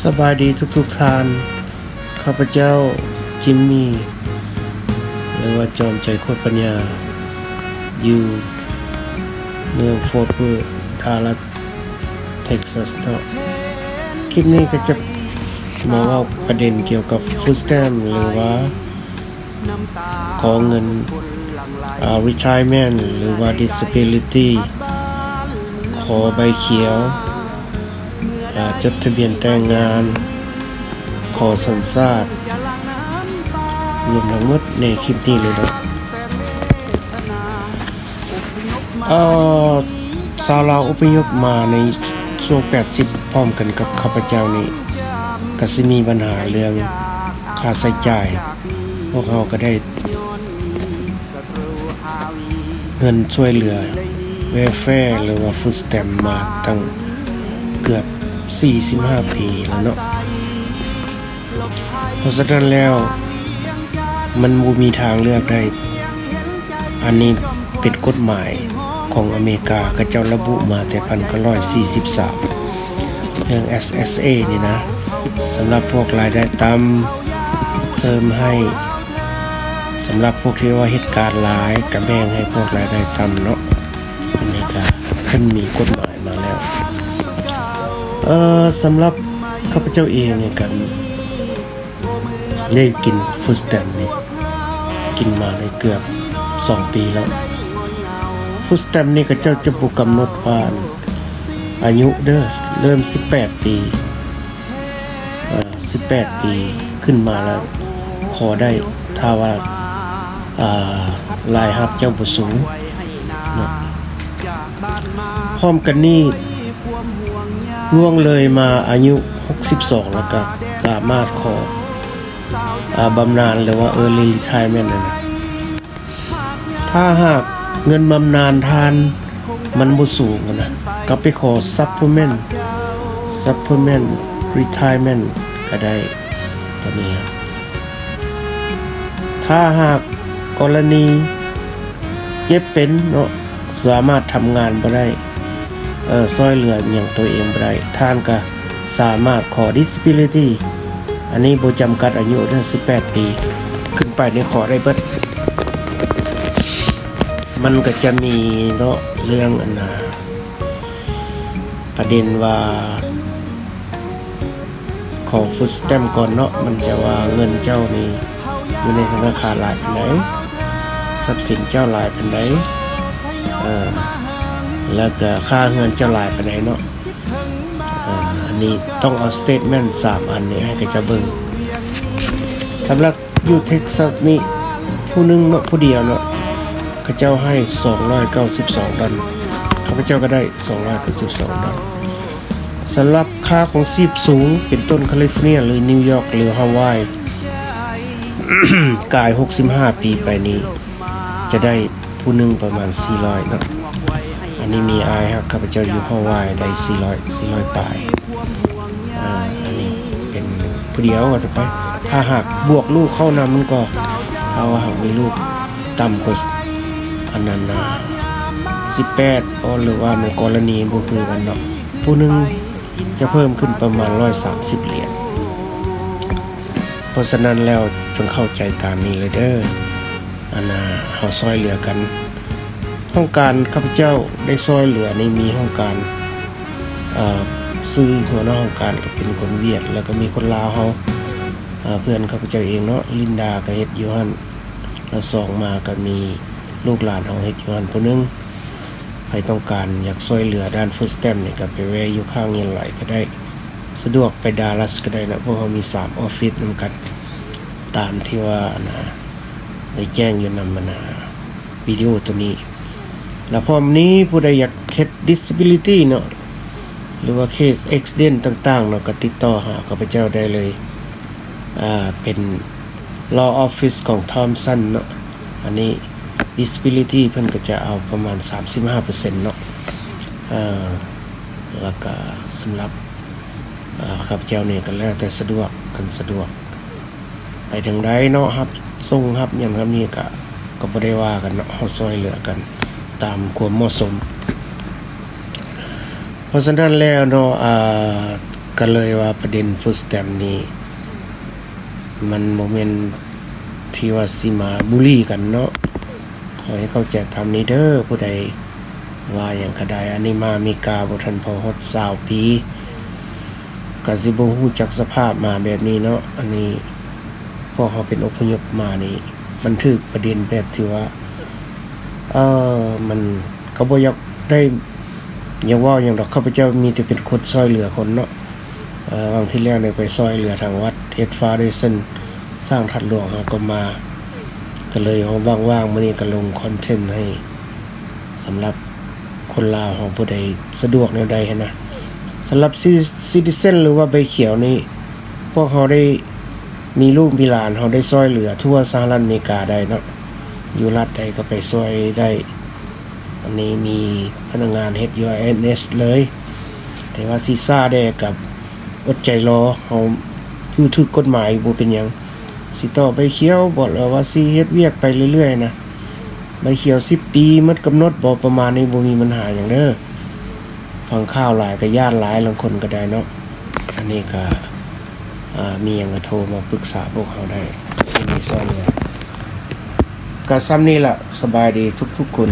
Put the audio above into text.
ສະບາຍດີທຸກໆທ່ານ, ຂ້າພະເຈົ້າ ຈິມມີ ຫຼືວ່າຈອມໃຈໂຄດປັນຍາ ຢູ່ເມືອງ Fort Worth Dallas Texas ເນາະ. ຄລິບນີ້ກໍຈະມາເວົ້າປະເດັນກ່ຽວກັບ Food Stamp ຫຼືວ່າ ຂໍເງິນ ອ່າ retirement ຫຼືວ່າ disability ຂໍໃບຂຽວ ອ່າ ຈົດທະບຽນແຕ່ງງານ ຂໍສັນຊາດ ລວມທັງໝົດໃນຄລິບນີ້ເລີຍເນາະ. ເອີ ຊາວລາວອົບພະຍົບມາໃນຊ່ວງແປດສິບ ພ້ອມກັນກັບຂ້າພະເຈົ້ານີ້ ກະຊິມີບັນຫາເລື່ອງຄ່າໃຊ້ຈ່າຍ. ພວກເຮົາກະໄດ້ເງິນຊ່ວຍເຫຼືອ welfare ຫຼືວ່າ Food Stamp ມາຕັ້ງເກືອບສີ່ສິບຫ້າປີແລ້ວເນາະ. ເພາະສະນັ້ນແລ້ວ ມັນບໍ່ມີທາງເລືອກໄດ້. ອັນນີ້ເປັນກົດໝາຍຂອງອາເມລິກາ ເຂົາເຈົ້າລະບຸມາແຕ່ພັນເກົ້າຮ້ອຍສີ່ສິບສາມ ເລື່ອງ ເອສ ເອສ ເອ ນີ້ນະ. ສຳລັບພວກລາຍໄດ້ຕ່ຳ ເພີ່ມໃຫ້, ສຳລັບພວກທີ່ວ່າເຮັດການຫຼາຍ ກະແບ່ງໃຫ້ພວກລາຍໄດ້ຕ່ຳເນາະ. ອັນນີ້ກະເພິ່ນມີກົດໝາຍມາແລ້ວ. ເອີ ສຳລັບຂ້າພະເຈົ້າເອງນີ້ກະ ໄດ້ກິນ Food Stamp ນີ້ ກິນມາໄດ້ເກືອບສອງປີແລ້ວ. Food Stamp ນີ້ເຂົາເຈົ້າຈະບໍ່ກຳນົດວ່າອາຍຸເດີ ເລີ່ມສິບແປດປີ ເອີ ສິບແປດປີຂຶ້ນມາແລ້ວຂໍໄດ້ ຖ້າວ່າ ອ່າ ລາຍຮັບເຈົ້າບໍ່ສູງເນາະ. ພ້ອມກັນນີ້ ລ່ວງເລີຍມາອາຍຸຫົກສິບສອງ ແລ້ວກະສາມາດຂໍ ອ່າ ບຳນານ ຫຼືວ່າ Early Retirement ນັ້ນນະ. ຖ້າຫາກເງິນບຳນານທ່ານມັນບໍ່ສູງຫັ້ນນະ ກະໄປຂໍ Supplement Supplement Retirement ກະໄດ້ ໂຕນີ້. ຖ້າຫາກກໍລະນີເຈັບເປັນເນາະ ສາມາດທຳງານບໍ່ໄດ້ ເອີ ຊ່ອຍເຫຼືອຫຍັງໂຕເອງບໍ່ໄດ້ ທ່ານກະສາມາດຂໍ Disability. ອັນນີ້ບໍ່ຈຳກັດອາຍຸເດີ ສິບແປດປີຂຶ້ນໄປນີ້ຂໍໄດ້ເບິດ. ມັນກະຈະມີເນາະ ເລື່ອງອັນນາ ປະເດັນວ່າ ຂໍ Food Stamp ກ່ອນເນາະ ມັນຈະວ່າເງິນເຈົ້ານີ້ຢູ່ໃນທະນາຄານຫຼາຍປານໃດ, ຊັບສິນເຈົ້າຫຼາຍປານໃດ, ເອີ ແລ້ວກະຄ່າເຮືອນເຈົ້າຫຼາຍປານໃດເນາະ. ເອີ ອັນນີ້ຕ້ອງເອົາ Statement ສາມອັນນີ້ໃຫ້ເຂົາເຈົ້າເບິ່ງ. ສຳລັບ ຢູ່ Texas ນີ້ ຜູ້ໜຶ່ງເນາະ ຜູ້ດຽວເນາະ ເຂົາເຈົ້າໃຫ້ສອງຮ້ອຍເກົ້າສິບສອງດອນ, ຂ້າພະເຈົ້າກໍໄດ້ສອງຮ້ອຍເກົ້າສິບສອງດອນ. ສຳລັບຄ່າຄອງຊີບສູງ ເປັນຕົ້ນ California ຫຼື New York ຫຼື Hawaii ກາຍຫົກສິບຫ້າປີໄປນີ້ ຈະໄດ້ຜູ້ໜຶ່ງປະມານສີ່ຮ້ອຍເນາະ. ອັນນີ້ມີອ້າຍຮັກຂ້າພະເຈົ້າຢູ່ Hawaii ໄດ້ສີ່ຮ້ອຍ ສີ່ຮ້ອຍປາຍ. ອ່າ ອັນນີ້ເປັນຜູ້ດຽວວ່າຊັ້ນໄປ. ຖ້າຫາກບວກລູກເຂົ້ານຳ ມັນກໍ ຖ້າວ່າຫາກມີລູກຕ່ຳກວ່າອັນນັ້ນນະ ສິບແປດ ກໍ ຫຼືວ່າໃນກໍລະນີບໍ່ຄືກັນເນາະ ຜູ້ໜຶ່ງຈະເພີ່ມຂຶ້ນປະມານຮ້ອຍສາມສິບຫຼຽນ. ເພາະສະນັ້ນແລ້ວຈົ່ງເຂົ້າໃຈຕາມນີ້ເລີຍເດີ ອັນນ່າ ເຮົາຊ່ອຍເຫຼືອກັນ. ຫ້ອງການຂ້າພະເຈົ້າໄດ້ຊ່ອຍເຫຼືອນີ້ ມີຫ້ອງການ ເອີ ຊື່ຫົວໜ້າຫ້ອງການກໍເປັນຄົນຫວຽດ ແລ້ວກໍມີຄົນລາວເຮົາ ເອີ ເພື່ອນຂ້າພະເຈົ້າເອງເນາະ ລິນດາກໍເຮັດຢູ່ຫັ້ນ ແລ້ວສອງມາກໍມີລູກຫຼານເຮົາເຮັດຢູ່ຫັ້ນຜູ້ໜຶ່ງ. ໃຜຕ້ອງການຢາກຊ່ວຍເຫຼືອດ້ານ Food Stamp ນີ້ ກໍໄປແວ່ຢູ່ຂ້າງເຮນໄລກໍໄດ້, ສະດວກໄປ Dallas ກໍໄດ້ເນາະ. ພວກເຮົາມີສາມອອຟຟິດນຳກັນ ຕາມທີ່ວ່າ ອັນນ່າ ໄດ້ແຈ້ງຢູ່ນຳ ອັນນ່າ ວິດີໂອໂຕນີ້. ແລ້ວພ້ອມນີ້ ຜູ້ໃດຢາກເຮັດ Disability ເນາະ ຫຼືວ່າ Case Accident ຕ່າງໆເນາະ ກໍຕິດຕໍ່ຫາຂ້າພະເຈົ້າໄດ້ເລີຍ. ອ່າ ເປັນ Law Office ຂອງ Thompson ເນາະ. ອັນນີ້ Disability ເພິ່ນກໍຈະເອົາປະມານສາມສິບຫ້າເປີເຊັນເນາະ. ເອີ ແລ້ວກະສຳລັບ ເອີ ຂ້າພະເຈົ້ານີ້ກໍແລ້ວແຕ່ສະດວກ, ຄັນສະດວກໄປທາງໃດເນາະ, ຮັບສົ່ງຮັບຫຍັງແບບນີ້ກະ ກໍບໍ່ໄດ້ວ່າກັນເນາະ, ເຮົາຊ່ວຍເຫຼືອກັນຕາມຄວາມເໝາະສົມ. ເພາະສະນັ້ນແລ້ວເນາະ ອ່າ ກໍເລີຍວ່າປະເດັນຟູສແຕມນີ້ ມັນບໍ່ແມ່ນທີ່ວ່າຊິມາບູລີກັນເນາະ. ຂໍໃຫ້ເຂົ້າໃຈຕາມນີ້ເດີ, ຜູ້ໃດວ່າຫຍັງກໍໄດ້. ອັນນີ້ມາອາເມລິກາບໍ່ທັນພໍຮອດຊາວປີ ກໍຊິບໍ່ຮູ້ຈັກສະພາບມາແບບນີ້ເນາະ. ອັນນີ້ພວກເຮົາເປັນອົບພະຍົບມານີ້ ມັນຖືກປະເດັນແບບທີ່ວ່າ ເອີ ມັນກໍບໍ່ຢາກໄດ້ ຢາກເວົ້າຫຍັງດອກ, ຂ້າພະເຈົ້າມີແຕ່ເປັນຄົນຊ່ອຍເຫຼືອຄົນເນາະ. ເອີ ຫວ່າງທີ່ແລ້ວນີ້ໄປຊ່ອຍເຫຼືອທາງວັດ ເຮັດຟາວເດຊັນ ສ້າງທາດຫຼວງ ເຮົາກໍມາ ກໍເລີຍວ່າງໆ ມື້ນີ້ກໍລົງຄອນເທັນໃຫ້ ສຳລັບຄົນລາວເຮົາ ຜູ້ໃດສະດວກແນວໃດຫັ້ນນະ. ສຳລັບຊິ ຊິຕິເຊັນ ຫຼືວ່າໃບຂຽວນີ້ ພວກເຮົາໄດ້ມີລູກມີຫຼານ ເຮົາໄດ້ຊ່ອຍເຫຼືອທົ່ວສະຫະລັດອາເມລິກາໄດ້ເນາະ, ຢູ່ລັດໃດກໍໄປຊ່ອຍໄດ້. ອັນນີ້ມີພະນັກງານເຮັດຢູ່ ໄອເອສ ເລີຍ, ແຕ່ວ່າຊິຊ້າແດ່ກໍອົດໃຈລໍ, ເຮົາຢູ່ຖືກກົດໝາຍ ບໍ່ເປັນຫຍັງ. ຊິຕໍ່ໃບຂຽວບໍ ຫຼືວ່າຊິເຮັດວຽກໄປເລື້ອຍໆນະ, ໃບຂຽວສິບປີໝົດກຳນົດບໍ ປະມານນີ້ ບໍ່ມີບັນຫາຫຍັງເດີ. ຟັງຂ່າວຫຼາຍກໍຢ້ານຫຼາຍ ລາງຄົນກໍໄດ້ເນາະ. ອັນນີ້ກໍ ອ່າ ມີຫຍັງກໍໂທມາປຶກສາພວກເຮົາໄດ້, ຍິນດີຊ່ອຍເຫຼືອ. ກໍສ່ຳນີ້ລະ, ສະບາຍດີທຸກໆຄົນ.